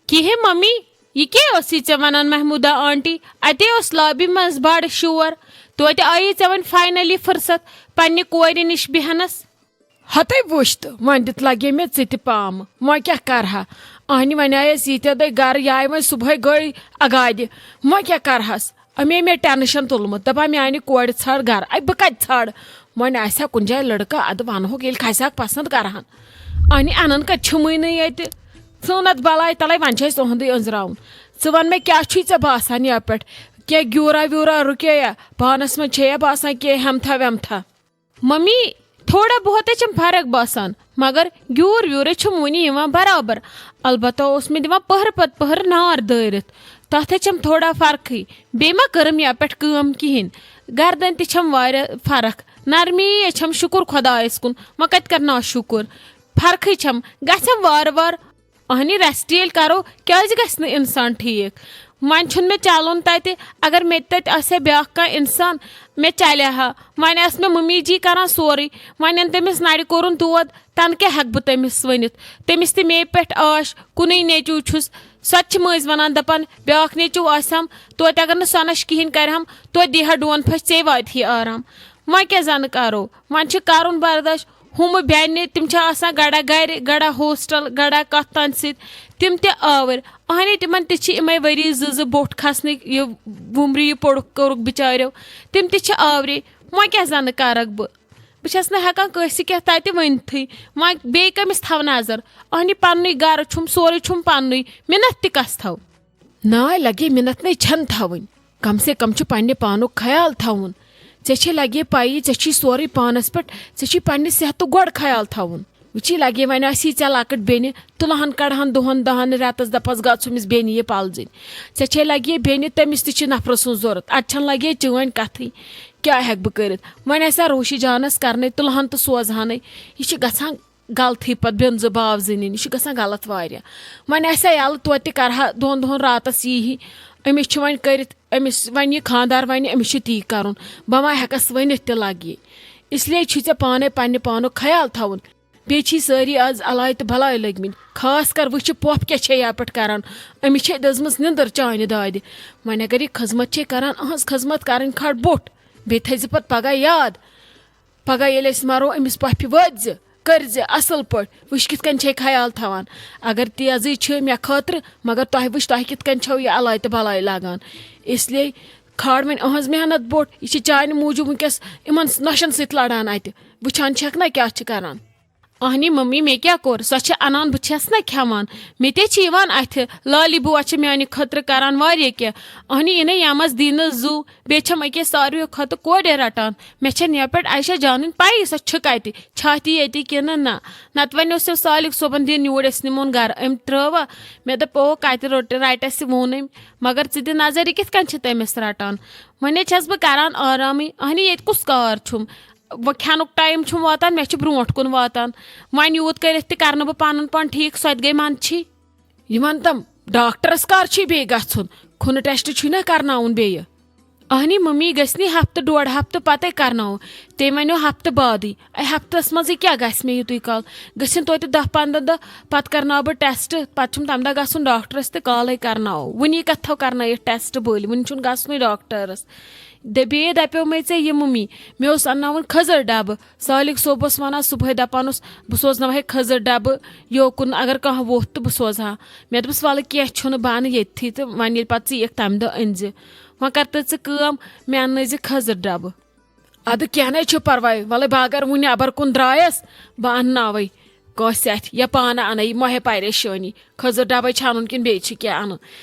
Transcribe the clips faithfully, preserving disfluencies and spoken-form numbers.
کِہے mummy, یہِ کیٛاہ ٲسٕے ژےٚ ونان محمودہ آنٹی؟ اتے اوس لابی منٛز بڑٕ شور۔ توتہِ آیی ژےٚ وۄنۍ فاینلی فرصت پننہِ کورِ نِش بیہنس۔ ہتے وٕچھ تہٕ وۄنۍ دِتھ لگے مےٚ ژٕ تہِ پامہٕ۔ وۄنۍ کیٛاہ کرٕ ہا؟ اہنہِ وۄنۍ آیس ییٖتیٛاہ دۄہہِ گرٕ، یہِ آیہِ وۄنۍ صبحٲے گٔے اگادِ۔ وۄنۍ کیٛاہ کرٕ ہس؟ اَمے مےٚ ٹینشن تُلمُت، دپان میانہِ کورِ ژھانڈ گرٕ۔ اے بہٕ کتہِ ژھانڈٕ؟ وۄنۍ آسہِ ہا کُنہِ جایہِ لڑکہٕ، ادٕ ونہوکھ ییٚلہِ کھسہِ ہاکھ پسند کرہن۔ اہنہِ انن کتہِ چھُمٕے نہٕ ییٚتہِ۔ ژھٕن اتھ بلاے تلے، وۄنۍ چھِ أسۍ تُہُنٛدُے أنٛزراوُن۔ ژٕ وَن مےٚ، کیٛاہ چھُے ژےٚ باسان یَپٲرۍ؟ کینٛہہ گیوٗرا ویوٗرا رُکییا؟ پانَس منٛز چھےٚ یا باسان کینٛہہ ہٮ۪متھا وٮ۪متھا؟ ممی، تھوڑا بہت ہے چھم فرق باسان، مگر گیوٗر ویوٗر ہے چھم وُنہِ یِوان برابر۔ البتہ اوس مےٚ دِوان پٔہرٕ پتہٕ پٔہرٕ نار دٲرِتھ۔ تَتھ ہے چھم تھوڑا فرقٕے۔ بیٚیہِ ما کٔرٕم یَپٮ۪ٹھ کٲم کِہیٖنۍ؟ گردن تہِ چھم واریاہ فرق۔ نرمی ہے چھم، شُکُر خۄدایَس کُن۔ وۄنۍ کَتہِ کَرٕ ناشُکُر؟ فرقٕے چھم۔ گژھم وارٕ وارٕ۔ اہنی ریسٹ ییٚلہِ کرو، کیازِ گژھِ نہٕ انسان ٹھیک؟ وۄنۍ چھُنہٕ مےٚ چلُن تتہِ۔ اگر مےٚ تہِ تتہِ آسہِ ہا بیاکھ کانٛہہ انسان، مےٚ چلہِ ہا۔ وۄنۍ آسہِ مےٚ ممی جی کران سورُے۔ وۄنۍ یَنہٕ تٔمِس نرِ کوٚرُن دود، تنہٕ کیٛاہ ہٮ۪کہٕ بہٕ تٔمِس ؤنِتھ؟ تٔمِس تہِ مے پٮ۪ٹھ آش، کُنُے نیٚچوٗ چھُس۔ سۄ تہِ چھِ مٔنٛزۍ ونان، دپان، بیاکھ نیٚچوٗ آسہِ ہم، توتہِ اگر نہٕ سۄ نش کِہینۍ کرِ ہم، توتہِ دی ہا ڈون پھٔسۍ، ژے واتہِ ہے آرام۔ وۄنۍ کیٛاہ زنہٕ کرو؟ وۄنۍ چھِ کرُن برداش۔ ہُمہٕ بیٚنہِ، تِم چھِ آسان گڑا گرِ، گڑا ہوسٹل، گڑا کتھ تام سۭتۍ۔ تِم تہِ آوٕرۍ۔ اہنہِ، تِمن تہِ چھِ یِمے ؤری زٕ زٕ بوٚٹھ کھسنٕکۍ، یہِ وُمرِ یہِ پوٚرُکھ کوٚرُکھ بِچاریو۔ تِم تہِ چھِ آورے۔ وۄنۍ کیٛاہ زنہٕ کرکھ بہٕ؟ بہٕ چھس نہٕ ہٮ۪کان کٲنٛسہِ کینٛہہ تتہِ ؤنتھٕے۔ وۄنۍ بیٚیہِ کٔمِس تھاوٕ نظر؟ اہنہِ، پننُے گرٕ چھُم، سورُے چھُم پننُے۔ مِنت تہِ کس تھاوٕ؟ ناے لگے، مِنت نے چھنہٕ تھاوٕنۍ۔ کم سے کم چھُ پننہِ پانُک خیال تھاوُن۔ ژےٚ چھے لگے پَیی، ژےٚ چھُے سورُے پانس پٮ۪ٹھ، ژےٚ چھُے پننہِ صحتُک گۄڈٕ خیال تھاوُن۔ وٕچھی لگے وۄنۍ آسی ژےٚ لۄکٕٹ بیٚنہِ، تُلہٕ ہن کڑہن دۄہن دہن رٮ۪تس، دپس گژھ ہُمِس بیٚنہِ یہِ پلزٕنۍ۔ ژےٚ چھے لگے بیٚنہِ، تٔمِس تہِ چھِ نفرٕ سُنٛد ضوٚرتھ، اتہِ چھنہٕ لگے چٲنۍ کتھٕے۔ کیٛاہ ہٮ۪کہٕ بہٕ کٔرِتھ؟ وۄنۍ آسہِ ہا روشی جانس کرنے، تُلہٕ ہن تہٕ سوزٕ ہنٕے۔ یہِ چھِ گژھان غلطٕے پتہٕ بیٚنزٕ باو زٔنِنۍ، یہِ چھُ گژھان غلط واریاہ۔ وۄنۍ آسہِ ہا یَلہٕ توتہِ تہِ کرٕ ہا دۄن دۄہن راتس یی ہی۔ أمِس چھُ وۄنۍ کٔرِتھ، أمِس وۄنۍ یہِ خانٛدار وَنہِ، أمِس چھُ تی کرُن۔ بہٕ ما ہٮ۪کس ؤنِتھ تہِ لگہِ۔ اس لیے چھُے ژےٚ پانے پننہِ پانُک خیال تھاوُن۔ بیٚیہِ چھِ سٲری آز الاے تہٕ بلاے لٔگۍ مٕتۍ۔ خاص کر وٕچھِ پۄپھ کیٛاہ چھےٚ یپٲرۍ کران۔ أمِس چھےٚ دٔزمٕژ نِندٕر چانہِ دادِ۔ وۄنۍ اگر یہِ خدمت چھے کران، أہنٛز خدمت کرٕنۍ کھڑ بوٚٹھ۔ بیٚیہِ تھٲیزِ پتہٕ پگاہ یاد۔ پگاہ ییٚلہِ أسۍ مرو، أمِس پۄپھِ وٲتۍ زِ، کٔرۍ زِ اصل پٲٹھۍ، وٕچھ کِتھ کٔنۍ چھے خیال تھاوان۔ اگر تیزٕے چھِ مےٚ خٲطرٕ، مگر تۄہہِ وٕچھ، تۄہہِ کِتھ کٔنۍ چھو یہِ الاے تہٕ بلاے لاگان۔ اس لیے کھار وۄنۍ أہنٛز محنت بوٚٹھ، یہِ چھِ چانہِ موٗجوٗب وٕنکیٚس یِمن نۄشن سۭتۍ لڑان اتہِ۔ وٕچھان چھکھ نہ کیٛاہ چھِ کران۔ اہنی ممی، مےٚ کیٛاہ کوٚر؟ سۄ چھِ انان، بہٕ چھس نہ کھٮ۪وان۔ مےٚ تہِ چھِ یِوان اتھِ۔ لالی بوا چھِ میانہِ خٲطرٕ کران واریاہ کینٛہہ۔ اہنی، یہِ نے یمس دی نہٕ زُو۔ بیٚیہِ چھم أکِس ساروِیو کھۄتہٕ کورِ رٹان۔ مےٚ چھنہٕ یپٲرۍ عائشہ جانٕنۍ پَیی، سۄ چھِ کتہِ؟ چھا تہِ ییٚتی کِنہٕ نہ؟ نتہٕ وۄنۍ اوس یہِ سالِک صٲبن دِنۍ یوٗرۍ، أسۍ نِمون گرٕ۔ أمۍ ترٲوا؟ مےٚ دوٚپ، او، کتہِ روٚٹ، رٹہِ اَسہِ ووٚن أمۍ۔ مگر ژٕ دِ نظر، یہِ کِتھ کٔنۍ چھِ تٔمِس رٹان؟ وۄنۍ ہے چھس بہٕ کران آرامٕے۔ اہنی، ییٚتہِ کُس کار چھُم؟ وۄنۍ کھٮ۪نُک ٹایم چھُم واتان، مےٚ چھُ برونٛٹھ کُن واتان۔ وۄنۍ یوٗت کٔرِتھ تہِ کرنہٕ بہٕ پنُن پان ٹھیٖک، سۄ تہِ گٔے منٛدچھی۔ یہِ وَن تَم، ڈاکٹرس کر چھُے بیٚیہِ گژھُن؟ خوٗنہٕ ٹیسٹ چھُے نا کرناوُن بیٚیہِ؟ اہنی ممی، گژھِ نہٕ ہفتہٕ ڈۄڈ ہفتہٕ پتے کرناوو۔ تٔمۍ ونیو ہفتہٕ بعدٕے۔ اے، ہفتس منٛزٕے کیٛاہ گژھِ مےٚ یُتُے کال؟ گٔژھِن توتہِ دَہ پنٛداہ دۄہ، پتہٕ کرناو بہٕ ٹیسٹ۔ پتہٕ چھُم تمہِ دۄہ گژھُن ڈاکٹرس تہٕ کالے کرناوو۔ وُنی کتھ تھاو کرنٲیِتھ ٹیسٹ بٔلۍ، وُنہِ چھُنہٕ گژھنُے ڈاکٹرس۔ دَ-، بیٚیہِ دپیو مےٚ ژےٚ یہِ ممی، مےٚ اوس انناوُن کھٔزٕر ڈبہٕ۔ سالِک صٲب اوس ونان صُبحٲے، دپان اوس، بہٕ سوزناوہے کھٔزٕر ڈبہٕ یوکُن، اگر کانٛہہ ووٚتھ تہٕ بہٕ سوزٕ ہا۔ مےٚ دوٚپُس، وَلہٕ کینٛہہ چھُنہٕ، بہٕ اَنہٕ ییٚتتھٕے تہٕ وۄنۍ ییٚلہِ پَتہٕ ژٕ یِکھ تَمہِ دۄہ أنۍزِ۔ وۄنۍ کر تہٕ ژٕ کٲم، مےٚ اَننٲیزِ کھٔزٕر ڈبہٕ۔ اَدٕ کینٛہہ نَے چھُ پرواے، وَلَے بہٕ اگر وُنہِ اَبَر کُن درٛایَس، بہٕ اَنناوَے کٲنٛسہِ اَتھِ یا پانہٕ اَنَے، یہِ مہ ہےٚ پریشٲنی۔ کھٔزٕر ڈبے چھِ انُن کِنہٕ بیٚیہِ چھِ کینٛہہ انُن؟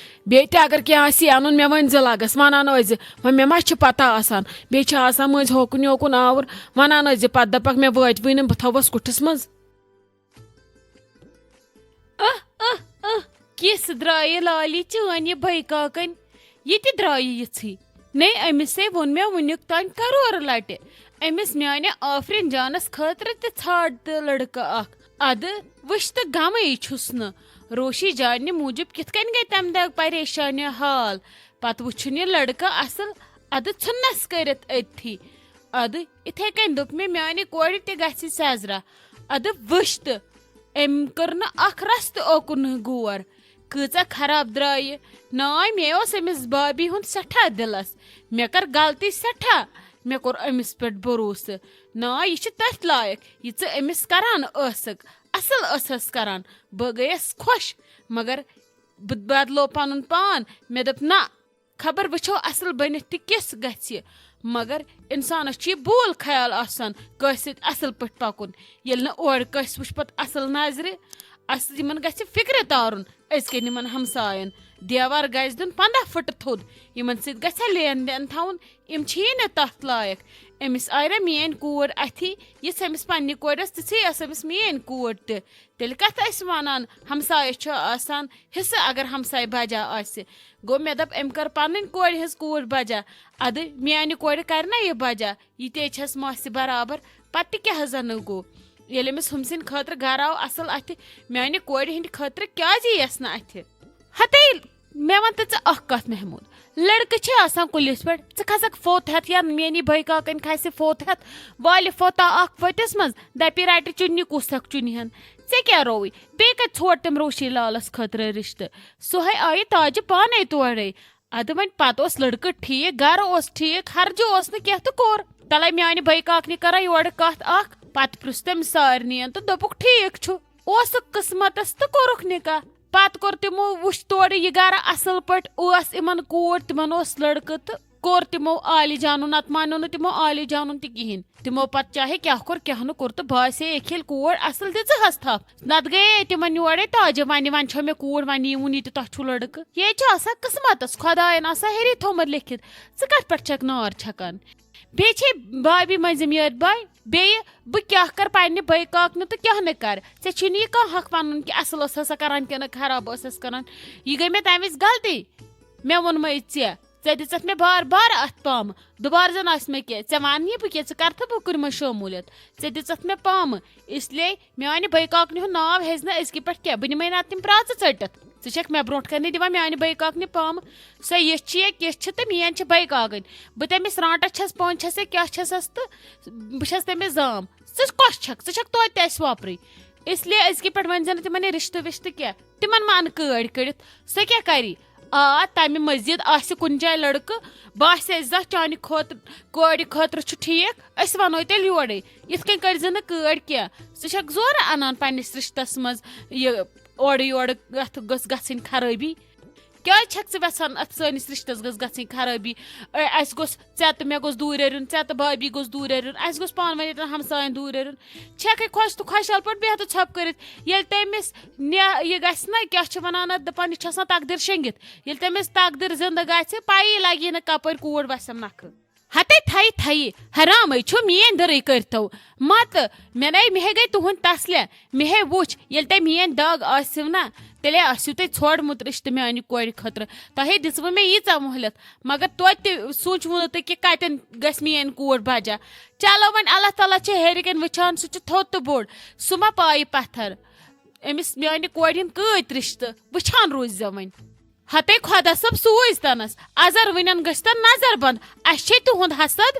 بیٚیہِ تہِ اگر کینٛہہ آسہِ انُن، مےٚ ؤنۍ زِ لگس، ونان ٲسۍ زِ، وۄنۍ مےٚ ما چھِ پتہ آسان، بیٚیہِ چھِ آسان مٔنٛزۍ ہوکُن یوکُن آوُر، ونان ٲسۍ زِ پتہٕ دپکھ مےٚ وٲتۍ وٕنہِ، بہٕ تھاوس کُٹھِس منٛز۔ اہ اہ اہ، کِژھ درٛایہِ لالی چٲنۍ یہِ بھاے کاکن؟ یہِ تہِ درٛایہِ یِژھٕے۔ نے، أمِسے ووٚن مےٚ وُنیُک تام کرورٕ لٹہِ، أمِس میانہِ آفرین جانس خٲطرٕ تہِ ژھانڈ تہٕ لڑکہٕ اکھ۔ ادٕ وٕچھ تہٕ غمٕے چھُس نہٕ۔ روشی جانہِ موٗجوٗب کِتھ کٔنۍ گٔے تمہِ دۄہ پریشانہِ حال۔ پتہٕ وٕچھُن یہِ لڑکہٕ اصل، ادٕ ژھُننس کٔرِتھ أتھی۔ ادٕ اِتھے کٔنۍ دوٚپ مےٚ، میانہِ کورِ تہِ گژھِ سیزرا۔ ادٕ وٕچھ تہٕ، أمۍ کٔر نہٕ اکھ رژھ تہِ اوکُن غور۔ کۭژاہ خراب درٛایہِ۔ ناے، مےٚ اوس أمِس بابی ہُنٛد سٮ۪ٹھاہ دِلس۔ مےٚ کٔر غلطی سٮ۪ٹھاہ۔ مےٚ کوٚر أمِس پٮ۪ٹھ بھروسہٕ۔ ناے، یہِ چھِ تٔتھۍ لایق، یہِ ژٕ أمِس کران ٲسٕکھ۔ اصل ٲسٕس کران۔ بہٕ گٔیس خۄش، مگر بہٕ بدلو پنُن پان۔ مےٚ دوٚپ، نہ، خبر وٕچھو اصل بٔنِتھ تہِ کِژھ گژھِ۔ مگر انسانس چھُ یہِ بوٗل خیال آسان کٲنٛسہِ سۭتۍ اصل پٲٹھۍ پکُن۔ ییٚلہِ نہٕ اورٕ کٲنٛسہِ وٕچھ پتہٕ اصل نظرِ، اصل یِمن گژھِ فکرِ تارُن، أزۍ کٮ۪ن یِمن ہمساین۔ دیوار گژھِ دیُن پنٛداہ فُٹہٕ تھوٚد، یِمن سۭتۍ گژھِ لین دین تھاوُن۔ یِم چھِی نہٕ تتھ لایق۔ أمِس آیہِ نا میٲنۍ کوٗر اتھی، یِژھ أمِس پننہِ کورِ ٲس، تِژھٕے ٲس أمِس میٲنۍ کوٗر تہِ۔ تیٚلہِ کتھ ٲسۍ ونان، ہمسایس چھُ آسان حصہٕ، اگر ہمسایہِ بجا آسہِ۔ گوٚو، مےٚ دوٚپ، أمۍ کٔر پنٕنۍ کورِ ہٕنٛز کوٗر بجا۔ ادٕ میانہِ کورِ کرِ نا یہِ بجا؟ یہِ تہِ چھس ماسہِ برابر۔ پتہٕ تہِ کیٛاہ زنہٕ گوٚو؟ ییٚلہِ أمِس ہُمۍ سٕنٛدِ خٲطرٕ گرٕ آو اصل اتھِ، میانہِ کورِ ہٕنٛدِ خٲطرٕ کیٛازِ یِیَس نہٕ اتھِ؟ ہتے، مےٚ وَن تہٕ ژٕ اکھ کتھ، محمود۔ لڑکہٕ چھِ آسان کُلِس پٮ۪ٹھ، ژٕ کھسکھ فوت ہٮ۪تھ یا میٛٲنی بٲے کاکن کھسہِ فوت ہٮ۪تھ، والہِ فوتا اکھ ؤٹِس منٛز، دپہِ، رٹہِ چُنہِ کُس اکھ چُنہِ ہن۔ ژےٚ کیٛاہ رووُے؟ بیٚیہِ کتہِ ژھوڑ تٔمۍ روشی لالس خٲطرٕ رشتہٕ؟ سُہ ہے آیہِ تاجہِ پانے تورے۔ ادٕ وۄنۍ پتہٕ اوس لڑکہٕ ٹھیٖک، گرٕ اوس ٹھیٖک، ہرجہِ اوس نہٕ کینٛہہ تہٕ کوٚر۔ تلے میانہِ بٲے کاکنہِ کرا یورٕ کتھ اکھ، پتہٕ پرُژھ تٔمۍ سارنٕے تہٕ دوٚپُکھ، ٹھیٖک چھُ۔ اوسُکھ قسمتس تہٕ کوٚرُکھ نکاح۔ پتہٕ کوٚر تِمو، وُچھ تورٕ یہِ گرٕ اصل پٲٹھۍ، ٲس یِمن کوٗر، تِمن اوس لڑکہٕ تہٕ کوٚر تِمو عالی جانُن، نتہٕ مانیو نہٕ تِمو عالی جانُن تہِ کِہینۍ۔ تِمو پتہٕ چاہے کیٛاہ کوٚر، کیٛاہ نہٕ کوٚر تہٕ باسے یہِ کھیلہِ کوٗر اصل، دِژٕہَس تھپھ۔ نتہٕ گٔیے تِمن یورے تاجہِ ونہِ، وۄنۍ چھو مےٚ کوٗر، ونہِ یِوُن یہِ تہِ، تۄہہِ چھُو لڑکہٕ۔ یے چھُ آسان قسمتس، خۄداین آسان ہیٚری تھوٚمُت لیکھِتھ۔ ژٕ کتھ پٮ۪ٹھ چھکھ نار چھکان؟ بیٚیہِ چھے بابی مٔنٛزِم یٲرۍ باے۔ بیٚیہِ بہٕ کیٛاہ کَرٕ پننہِ بٲے کاکنہِ تہٕ کیٛاہ نہٕ کَرٕ؟ ژےٚ چھُے نہٕ یہِ کانٛہہ حق وَنُن کہِ اَصٕل ٲسٕسا کَران کِنہٕ خراب ٲسٕس کَران۔ یہِ گٔے مےٚ تَمہِ وِزِ غلطی۔ مےٚ ووٚنمَے ژےٚ، ژےٚ دِژَتھ مےٚ بار بار اَتھ پامہٕ۔ دُبارٕ زَن آسہِ مےٚ کینٛہہ، ژےٚ وَنہٕ یہِ بہٕ کینٛہہ، ژٕ کَرتھٕ بہٕ کُنہِ منٛز شموٗلیت؟ ژےٚ دِژَتھ مےٚ پامہٕ، اس لیے میانہِ بٲے کاکنہِ ہُنٛد ناو ہیٚزِ نہٕ أزکہِ پٮ۪ٹھ کینٛہہ۔ بہٕ نِمَے نہٕ اَتھ تِم پرٛاژٕ ژٔٹِتھ۔ ژٕ چھَکھ مےٚ برونٛٹھ کَنہِ دِوان میانہِ بٲے کاکنہِ پامہٕ۔ سۄ یِژھ چھِ یا کِژھ چھِ تہٕ میٲنۍ چھِ بٲے کاکٕنۍ۔ بہٕ تٔمِس رانٛٹَس چھَس، پانہٕ چھَس یا کیٛاہ چھَسَس تہٕ بہٕ چھَس تٔمِس زام۔ ژٕ کۄس چھَکھ؟ ژٕ چھَکھ توتہِ تہِ اَسہِ وۄپرٕے۔ اس لیے أزکہِ پٮ۪ٹھ ؤنۍ زِ نہٕ تِمَن یہِ رِشتہٕ وِشتہٕ کینٛہہ۔ تِمَن ما اَنہٕ کٲڑۍ کٔڑِتھ؟ سۄ کیٛاہ کَری؟ آ، تَمہِ مٔزیٖد آسہِ کُنہِ جایہِ لٔڑکہٕ، باسہِ اَسہِ زانٛہہ چانہِ خٲطرٕ، کورِ خٲطرٕ چھُ ٹھیٖک، أسۍ وَنو تیٚلہِ یورَے۔ یِتھ کٔنۍ کٔرۍ زِ نہٕ کٲڑۍ کینٛہہ۔ ژٕ چھَکھ زورٕ اَنان پنٛنِس رِشتَس منٛز یہِ اورٕ یورٕ، یَتھ گٔژھ گژھٕنۍ خرٲبی۔ کیٛازِ چھَکھ ژٕ یَژھان اَتھ سٲنِس رِشتَس گٔژھ گژھٕنۍ خرٲبی؟ اے، اَسہِ گوٚژھ، ژےٚ تہٕ مےٚ گوٚژھ دوٗرے رُن، ژےٚ تہٕ بھابی گوٚژھ دوٗرے رُن، اَسہِ گوٚژھ پانہٕ ؤنۍ ییٚتٮ۪ن ہمساین دوٗرے رُن۔ چھَکھٕے خۄش تہٕ خۄشحال پٲٹھۍ بِہِتھ ژھۄپہٕ کٔرِتھ۔ ییٚلہِ تٔمِس نیا-، یہِ گژھِ نہ، کیٛاہ چھِ وَنان اَتھ، دَپان، یہِ چھُ آسان تقدیٖر شیٚنگِتھ۔ ییٚلہِ تٔمِس تقدیٖر زِندٕ گژھِ، پَیی لَگہِ نہٕ کَپٲرۍ کوٗر وَسٮ۪م نَکھٕ۔ ہتے تھَیہِ تھَیہِ، حرامٕے چھُ، میٛٲنۍ دٔرٕے کٔرۍتو۔ مَتہٕ، مےٚ نے، مےٚ ہے گٔے تُہُنٛد تسلہِ۔ مےٚ ہے وُچھ، ییٚلہِ تۄہہِ میٛٲنۍ دَگ آسِو نا، تیٚلے آسِو تۄہہِ ژھۄڑمُت رِشتہٕ میٛانہِ کورِ خٲطرٕ۔ تۄہے دِژوٕ مےٚ ییٖژاہ مۄہلت، مگر توتہِ تہِ سوٗنٛچوٕ نہٕ تُہۍ کہِ کَتٮ۪ن گژھِ میٛٲنۍ کوٗر بجا۔ چلو وۄنۍ، اللہ تعالیٰ چھُ ہیٚرِ کَنۍ وٕچھان، سُہ چھُ تھوٚد تہٕ بوٚڑ، سُہ ما پایہِ پَتھر۔ أمِس میٛانہِ کورِ ہِنٛدۍ کۭتۍ رِشتہٕ وٕچھان روٗزۍ زٮ۪و وۄنۍ۔ ہتے خۄدا صٲب سوٗزۍ تنس، ازر وٕنٮ۪ن گٔژھۍ تن نظر بنٛد، اسہِ چھے تُہُنٛد حسد۔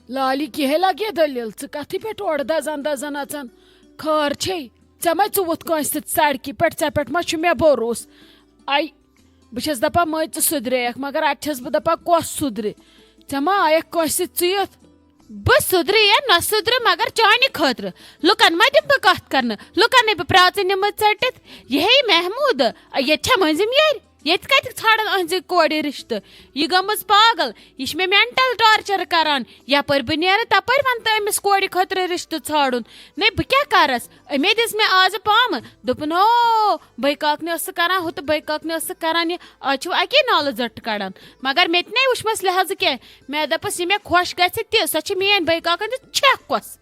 لالی، کیٛاہ لگے دٔلیٖل؟ ژٕ کتھٕے پٮ۪ٹھ اورٕ دزان دزان اژان؟ خٲر چھے؟ ژےٚ ما ژُوُتھ کٲنٛسہِ سۭتۍ سڑکہِ پٮ۪ٹھ؟ ژےٚ پٮ۪ٹھ ما چھُ مےٚ بھروسہٕ؟ اَے، بہٕ چھَس دَپان، مٔنٛزۍ ژٕ سُدرییَکھ، مگر اَتہِ چھَس بہٕ دَپان، کۄس سُدرِ؟ ژےٚ ما آیَکھ کٲنٛسہِ سۭتۍ ژُیِتھ؟ بہٕ سُدرٕ یا نہ سُدرٕ، مگر چانہِ خٲطرٕ۔ لُکن ما دِمہٕ بہٕ کتھ کرنہٕ؟ لُکن نے بہٕ پرٛاژٕ نِمہٕ ژٔٹِتھ۔ یہِ ہے محموٗدٕ، ییٚتہِ چھا مٔنٛزِم یٲرۍ؟ ییٚتہِ کتہِ ژھانڈن أہنٛزِ کورِ رِشتہٕ؟ یہِ گٔمٕژ پاگل۔ یہِ چھِ مےٚ mental torture کران۔ یپٲرۍ بہٕ نیرٕ، تپٲرۍ ونہٕ تہٕ أمِس کورِ خٲطرٕ رِشتہٕ ژھانڈُن۔ نے، بہٕ کیٛاہ کرس؟ أمے دِژ مےٚ آزٕ پامہٕ۔ دوٚپُن، "او، بٲے کاکنہِ ٲسٕکھ کران ہُہ تہٕ بٲے کاکنہِ ٲسٕکھ کران یہِ۔ آز چھِو اکی نالہٕ زٔٹ کڑان۔" مگر مےٚ تہِ نے وُچھمس لحاظہٕ کینٛہہ۔ مےٚ دوٚپُس، "یہِ مےٚ خۄش گژھِ تہِ، سۄ چھِ میٲنۍ بٲے کاکن تہٕ چھکھ کۄس؟"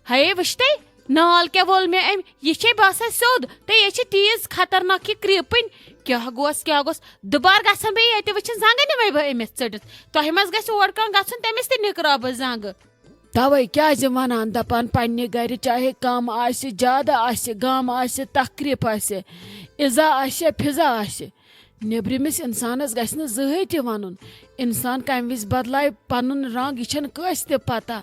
ہے، وٕچھ تَے، نال کیٛاہ وول مےٚ أمۍ؟ یہِ چھے باسان سیوٚد، تہٕ یہِ چھِ تیٖژ خطرناک یہِ کرٛیٖپٕنۍ۔ کیٛاہ گوس، کیٛاہ گوس؟ دُبارٕ گژھن بہٕ ییٚتہِ وٕچھِنۍ، زنٛگہٕ نِمَے بہٕ أمِس ژٔٹِتھ۔ تۄہہِ منٛز گژھِ اورٕ کانٛہہ گژھُن، تٔمِس تہِ نِکراو بہٕ زنٛگہٕ۔ توے کیٛازِ ونان دپان، پننہِ گرِ چاہے کم آسہِ، زیادٕ آسہِ، غم آسہِ، تکلیف آسہِ، اِزا آسہِ، فِزا آسہِ، نیبرِمِس انسانس گژھِ نہٕ زٕہٕے تہِ ونُن۔ انسان کمہِ وِزِ بدلایہِ پنُن رنگ، یہِ چھنہٕ کٲنٛسہِ تہِ پتہ۔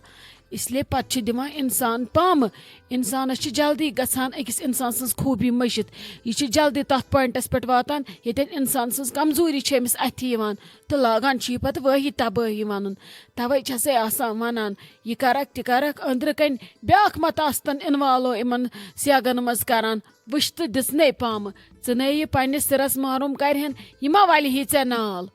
اس لیے پتہٕ چھِ دِوان انسان پامہٕ۔ انسانس چھِ جلدی گژھان أکِس انسان سٕنٛز خوٗبی مٔشِتھ۔ یہِ چھِ جلدی تتھ پوینٹس پٮ۪ٹھ واتان، ییٚتٮ۪ن انسان سٕنٛز کمزوری چھِ أمِس اَتھِ یِوان، تہٕ لاگان چھِ یہِ پتہٕ وٲہی تبٲہی ونُن۔ توے چھسے آسان ونان، یہِ کرکھ تہِ کرکھ، أنٛدرٕ کنۍ بیٛاکھ مت آستن انوالو یِمن سیگن منٛز کران۔ وٕچھ تہٕ دِژنے پامہٕ، ژٕ نے یہِ پننِس سِرس محروم کرِہن، یہِ ما ولہِ ہے ژےٚ نال؟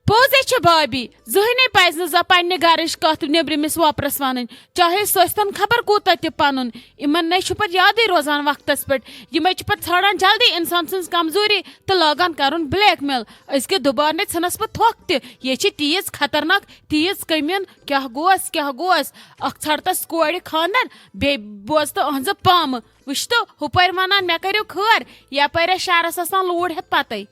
پوٚز ہے چھِ بھابی، زٕہٕنۍ نے پزِ نہٕ زانٛہہ پننہِ گرٕچ کتھ نیبرِمِس وۄپرس ونٕنۍ، چاہے سُہ ٲسۍتن خبر کوٗتاہ تہِ پنُن۔ یِمن نے چھُ پتہٕ یادٕے روزان وقتس پٮ۪ٹھ، یِمے چھِ پتہٕ ژھانڈان جلدی انسان سٕنٛز کمزوری تہٕ لاگان کرُن بلیک میل۔ أزکہِ دُبارٕ نے ژھٕنس بہٕ تھۄکھ تہِ، یہِ چھِ تیٖژ خطرناک، تیٖژ کٔمیٖن، کیٛاہ گوس، کیٛاہ گوس؟ اکھ ژھانڈتس کورِ خانٛدر، بیٚیہِ بوزتہٕ أہنٛزٕ پامہٕ۔ وٕچھتو، ہُپٲرۍ ونان، مےٚ کٔرِو خٲر، یپٲرۍ ٲس شہرس آسان لوٗر ہٮ۪تھ پتے۔